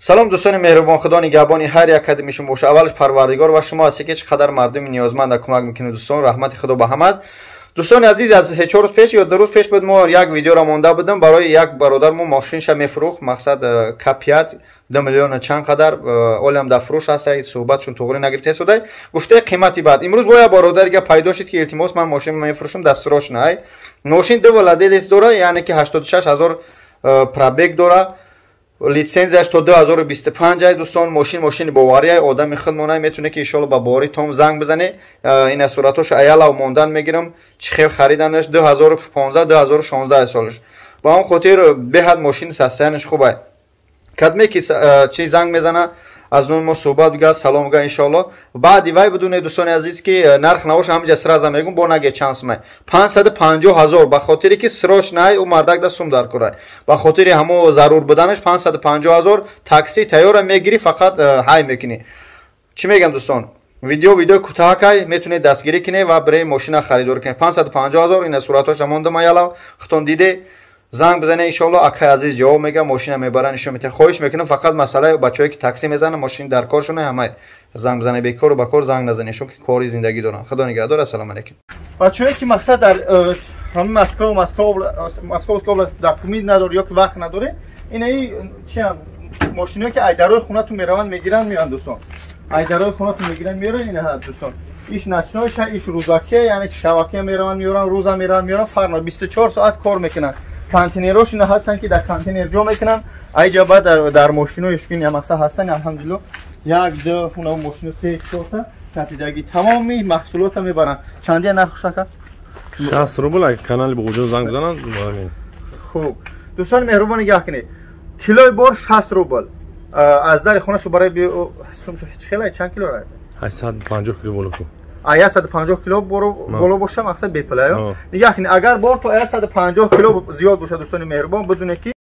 Салом, дӯстони меҳрубон, худо нигаҳбони ҳар як кадоми шумо боша. Аввалаш Парвардигор ва шумо ҳастед, ки чӣ қадар мардуми ниёзманда кӯмак мекунед, дӯстон. Раҳмати Худо ба ҳамат. Дӯстони азиз, аз 3-4 рӯз пеш ё 2 рӯз пеш буд, мо як видеоро монда будам барои як бародар, мо мошинша мефурӯхт, мақсад К5, 2 миллиона чанд қадар, олиам дар фурӯш ҳаст, суҳбатшон туғри нагирифта истодай, гуфтаи қимати бад. Имрӯз бо як бародарига пайдо шуд, ки илтимос, ман мошин мефурӯшам, дастурошна ай. Мошин ду владелец дора, яъне ки 86 ҳазор пробег дора, лицензияш то 2025 ай. Дӯстон, мошин мошини боварӣ ай, одами худмонай, метавоне ки иншоалло ба боварӣ том занг бизане. Ина суратҳошо аялав мондан мегирам, чӣ хел хариданаш, 2015, 2016 солаш. Ба он хотир беҳад мошини состояние ш хуб ай. Кадме ки чи занг мезана, аз номи мо суҳбат бига, салом га, иншоалло. Баъди вай бидунед, дӯстони азиз, ки нарх навоша ҳамиҷа сразу мегум, бо наге чанд сумай: 550 ҳазор. Ба хотире ки срочный, ӯ мардак да сум дар курай, ба хотири ҳамо зарур буданаш 550 ҳазор. Такси тайёра мегирӣ, фақат ҳай мекунӣ. Чӣ мегам, дӯстон, видео видео кӯтаҳакай, метавонед дастгирӣ кунед ва бираи мошина харидорӣ кунед. 550 ҳазор. Ина суратҳоша мондам, аялав худтон диде. Занг бизанед, иншоалло акай азиз ҷавоб мега, мошина мебаранд, нишон метиҳад. Хоҳиш мекунам, фақат масъалаи бачаҳое ки такси мезананд, мошин дар коршона, ҳамай занг бизанед, бекору ба кор занг назанед, чунки кори зиндагӣ доранд. Худо нигаҳдор, ассалому алайкум. Бачаҳое ки мақсад дар ҳамин Москва, Московская область документ надор ё ки вақт надоре, инаи чиам мошиное ки айдарои хонатон мераванд, мегиранд, меоянд. Дӯстон, айдарои хонатон мегиранд, меоранд. Ина, дӯстон, иш ночной ша, иш рӯзакия, яъне ки шавакия мераванд, меоранд, рӯза мераванд, меоранд, фарқ, 24 соат кор мекунанд. Контейнерошина ҳастанд, ки дар контейнер ҷо мекунанд, айҷа баъд дар мошинои шукин мақсад ҳастанд. Алҳамдулилло, як, ду хуна мошино, се, чорта капидаги, тамоми маҳсулота мебаранд. Чандия нарх, шака? 60 рубл, агар канали Бобоҷон занг бизананд. Хуб, дӯстони меҳрубон, нигаҳ кунед, килои бор 60 рубл. Аз дари хонашу барои чӣ хела, чанд кило? 850 кило боло. 150 кило боло боша, мақсад бепулаё. Нигаҳ кунед, агар бор то 150 кило зиёд бошад, дӯстони меҳрубон, бидуне ки